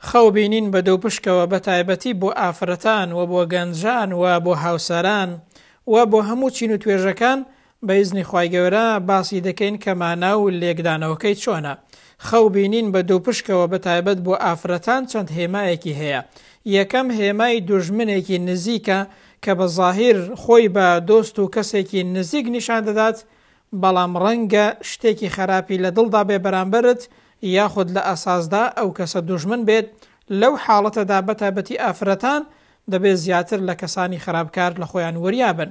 خەو بینین بە دووپشکەوە بەتایبەتی بۆ ئافرەتان و بۆ گەنجان و بۆ هاوسەران و بۆ هەموو چین و توێژەکان بە ئیزنی خوای گەورە باسی دەکەین کە مانا و لێکدانەوەکەی چۆنە. خەو بینین بە دووپشکەوە بەتایبەت بۆ ئافرەتان چەند هێمایەکی هەیە. یەکەم هێمای دوژمنێکی نزیکە کە بە زاهیر خۆی بە دۆست و کەسێکی نزیک نیشان دەدات بەڵام ڕەنگە شتێکی خەراپی لە دڵدا بێ بەرامبەرت یاخود لە ئەساسدا ئەو کەسە دوژمن بێت، لەو حاڵەتەدا بەتایبەتی ئافرەتان دەبێ زیاتر لە کەسانی خراپکار لە خۆیان وریا بن.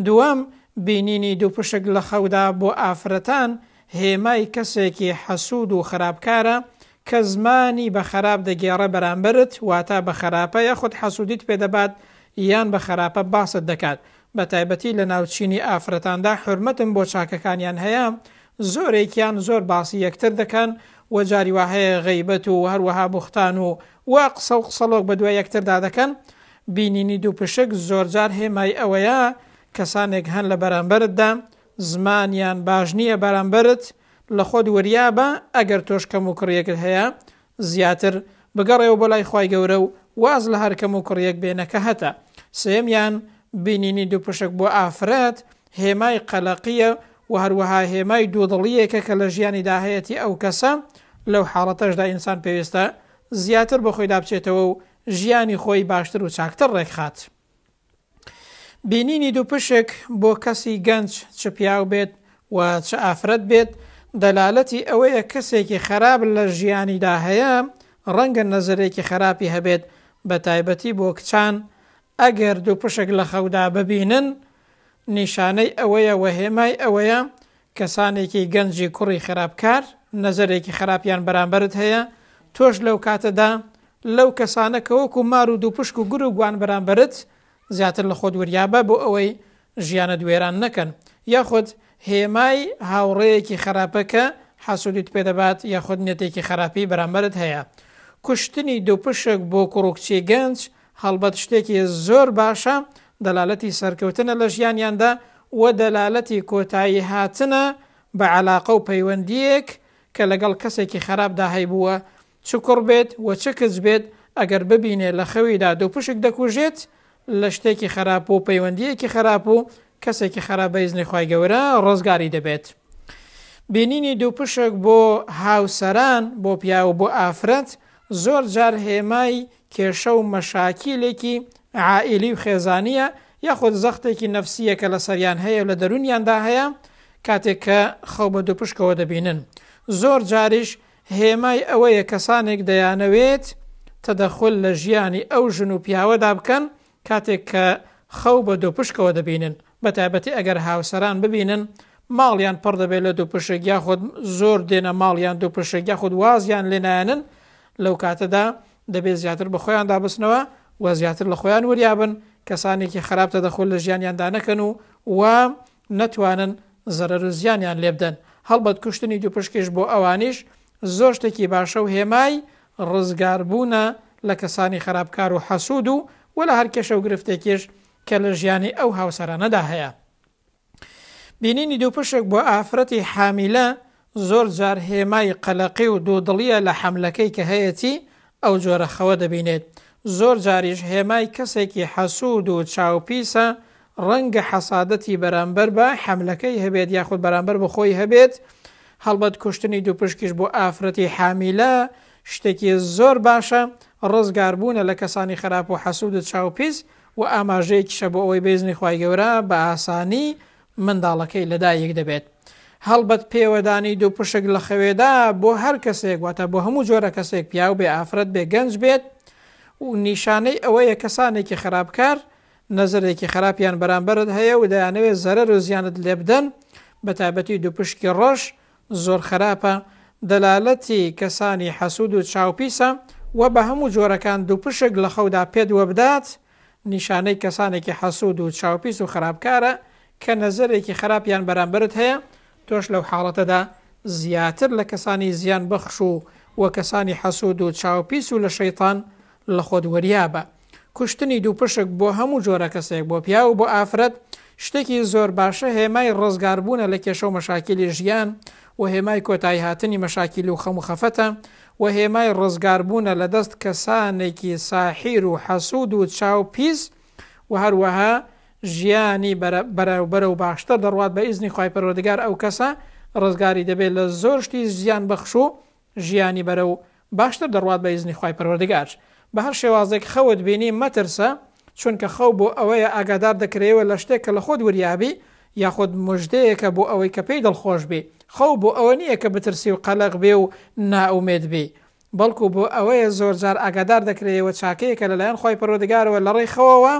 دووەم، بینینی دووپشک لە خەودا بۆ ئافرەتان هێمای کەسێکی حەسوود و خراپکارە کە زمانی بە خەراپ دەگێڕێ بەرامبەرت، واتە بە خەراپە یاخود حەسوودیت پێ دەبات یان بە خەراپە باست دەکات، بەتایبەتی لە ناو چینی ئافرەتاندا حورمەتم بۆ چاکەکانیان هەیە، زۆرێکیان زۆر باسی یەکتر دەکەن و جاری وا هەیە غەیبەت و هەروەها بوختان و و قسە و قسەڵۆک بەدوای یەکتردا دەکەن، بینینی دووپشک زۆرجار هێمای ئەوەیە کەسانێک هەن لە بەرامبەرتدا زمانیان باش نییە بەرامبەرت، لەخۆت وریابە ئەگەر تۆش کەموکوڕیەکت هەیە زیاتر بگەڕێوە بۆ لای خوای گەورە و واز لە هەر کەموکوڕیەک بێنە کە هەتە. سێیەمیان، بینینی دووپشک بۆ ئافرەت هێمای قەلەقییە و هەروەها هێمای دوودڵییەکە کە لە ژیانیدا هەیەتی ئەو کەسە، لەو حاڵەتەشدا ئینسان پێویستە زیاتر بە خۆیدا بچێتەوە و ژیانی خۆی باشتر و چاکتر ڕێکخات. بینینی دووپشک بۆ کەسی گەنج چ پیاو بێت و چ ئافرەت بێت دەلالەتی ئەوەیە کەسێکی خەراپ لە ژیانیدا هەیە ڕەنگە نەزەرێکی خەراپی هەبێت بەتایبەتی بۆ کچان ئەگەر دووپشک لە خەودا ببینن نیشانەی ئەوەیە و هێمای ئەوەیە کەسانێکی گەنجی کوڕی خراپکار نەزەرێکی خراپیان بەرامبەرت هەیە تۆش لەو کاتەدا لەو کەسانە کە وەکو مار و دووپشک و گر و گوان بەرامبەرت زیاتر لە خۆت وریابە بۆ ئەوەی ژیانت وێران نەکەن یاخود هێمای هاوڕێیەکی خراپە کە حەسودیت پێ دەبات یاخود نیەتێکی خراپی بەرامبەرت هەیە. کوشتنی دووپشک بۆ کوڕ و کچی گەنج هەڵبەت شتێکی زۆر باشە دەلالەتی سەرکەوتنە لە ژیانیاندا و دەلالەتی کۆتایی هاتنە بە عەلاقە و پەیوەندییەک کە لەگەڵ کەسێکی خراپدا هەیبووە چ کوڕ بێت و چ کچ بێت ئەگەر ببینێ لە خەویدا دووپشک دەکوژێت لە شتێکی خەراپ و پەیوەندییەکی خەراپ و کەسێکی خەراپ بە ئیزنی خوای گەورە ڕزگاری دەبێت. بینینی دووپشک بۆ هاوسەران بۆ پیاو و بۆ ئافرەت زۆر جار هێمای کێشە و مەشاکیلێکی عائیلی و خێزانییە یاخود زەختێکی نەفسییە کە لەسەریان هەیە و لە دەروونیاندا هەیە کاتێک کە خەو بە دووپشکەوە دەبینن زۆر جاریش هێمای ئەوەیە کەسانێک دەیانەوێت تەدەخول لە ژیانی ئەو ژن و پیاوەدا بکەن کاتێک کە خەو بە دووپشکەوە دەبینن، بەتایبەتی ئەگەر هاوسەران ببینن ماڵیان پڕ دەبێت لە دووپشک یاخود زۆر دێنە ماڵیان دووپشک یاخود وازیان لێ نایەنن، لەو کاتەدا دەبێت زیاتر بە خۆیاندا بچنەوە و زیاتر لە خۆیان وریابن کەسانێکی خراپ تەدەخول لە ژیانیاندا نەکەن و و نەتوانن زەرەر و زیانیان لێبدەن، هەڵبەت کوشتنی دووپشکیش بۆ ئەوانیش زۆر شتێکی باشە و هێمای ڕزگاربوونە لە کەسانی خراپکار و حەسوود و و لە هەر کێشە و گرفتێکیش کە لە ژیانی ئەو هاوسەرانەدا هەیە. بینینی دووپشک بۆ ئافرەتی حامیلە زۆر جار هێمای قەلەقی و دوودڵییە لە حەملەکەی کە هەیەتی ئەو جۆرە خەوە دەبینێت، زۆر جاریش هێمای کەسێکی حەسوود و چاوپیسە ڕەنگە حەسادەتی بەرامبەر بە حەملەکەی هەبێت یاخود بەرامبەر بە خۆی هەبێت، هەڵبەت کوشتنی دووپشکیش بۆ ئافرەتی حامیلە شتێکی زۆر باشە، ڕزگاربوونە لە کەسانی خراپ و حەسوود و چاوپیس و ئاماژەیەکیشە بۆ ئەوەی بە ئیزنی خوای گەورە بە ئاسانی منداڵەکەی لەدایک دەبێت. هەڵبەت پێوەدانی دووپشک لە خەوێدا بۆ هەر کەسێک واتە بۆ هەموو جۆرە کەسێک پیاو بێ ئافرەت بێ گەنج بێت و نیشانەی ئەوەیە کەسانێکی خراپکار نەزەرێکی خراپیان بەرامبەرت هەیە و دەیانەوێت زەرەر و زیانت لێبدەن بەتایبەتی دووپشکی ڕەش زۆر خراپە دەلالەتی کەسانی حەسود و چاوپیسە و بە هەموو جۆرەکان دووپشک لە خەودا پێت وەبدات نیشانەی کەسانێکی حەسود و چاوپیس و خراپکارە کە نەزەرێکی خراپیان بەرامبەرت هەیە، تۆش لەو حاڵەتەدا زیاتر لە کەسانی زیان بەخش و و کەسانی حەسود و چاوپیس و لە شەیتان لە خۆت وریابە. کوشتنی دووپشک بۆ هەموو جۆرە کەسێک بۆ پیاو و بۆ ئافرەت شتێکی زۆر باشە هێمای ڕزگاربوونە لە کێشە و مەشاکیلی ژیان و هێمای کۆتایی هاتنی مەشاکیل و خەم و خەفەتە. و هێمای ڕزگاربوونە لە دەست کەسانێکی ساحیر و حەسوود و چاو پیس و هەروەها ژیانی بەرە بەرەو باشتر دەڕوات بە ئیزنی خوای پەروەردگار ئەو کەسە ڕزگاری دەبێت لە زۆر شتی زیان بەخش و ژیانی بەرەو باشتر دەڕوات بە ئیزنی خوای پەروەردگار. بە هەر شێوازێک خەوت بینی مەترسە، چونکە خەو بۆ ئەوەیە ئاگادار دەکرێیەوە لە شتێک کە لە خۆت وریابی، یاخود مژدەیەکە بۆ ئەوەی کە پێی دڵخۆش بی. خەو بۆ ئەوە نییە کە بترسی و قەلەق بی و نائومێد بی، بەڵکو بۆ ئەوەیە زۆرجار ئاگادار دەکرێیەوە چاکەیەکە لەلایەن خوای پەروەردگارەوە لەڕێی خەوەوە،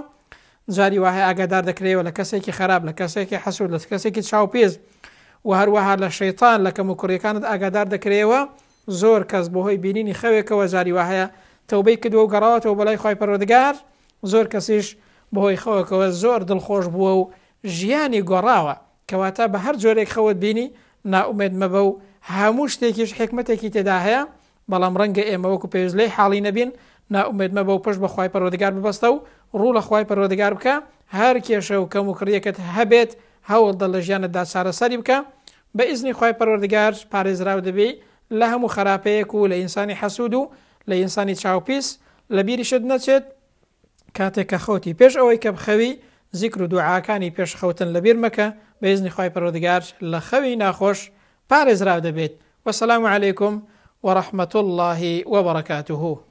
جاری وا هەیە ئاگادار دەکرێیەوە لە کەسێکی خەراپ، لە کەسێکی حەسوود، لە کەسێکی چاوپیس و هەروەها لە شەیتان، لە کەموکوڕییەکانت ئاگادار دەکرێیەوە، زۆر کەس بەهۆی بینینی خەوێکەوە جاری وا هەیە تەوبەی کردووە و گەڕاوەتەوە بۆ لای خوای پەروەردگار، زۆر کەسیش بەهۆی خەوەکەوە زۆر دڵخۆش بووە و ژیانی گۆڕاوە، کەواتە بە هەر جۆرێک خەوت بینی نائومێد مەبە و هەموو شتێکیش حیکمەتێکی تێدا هەیە، بەڵام ڕەنگە ئێمە وەکو پێویست لێی حاڵی نەبین، نائومێد مەبە و پشت بە خوای پەروەردگار ببەستە و ڕوو لە خوای پەروەردگار بکە، هەر کێشە و کەموکوڕیەکت هەبێت هەوڵدە لە ژیانتدا چارەسەری بکە، بە ئیزنی خوای پەروەردگار پارێزراو دەبی لە هەموو خەراپەیەک و لە ئینسانی حەسود و لە ئینسانی چاوپیس، لە بیریشت نەچێت کاتێک کە خەوتی پێش ئەوەی کە بخەوی زیکر و دوعاکانی پێش خەوتن لەبیر مەکە، بە ئیزنی خوای پەروەردگار لە خەوی ناخۆش پارێزراو دەبیت، وسلام علیکم ورحمە اللە وبرکاته.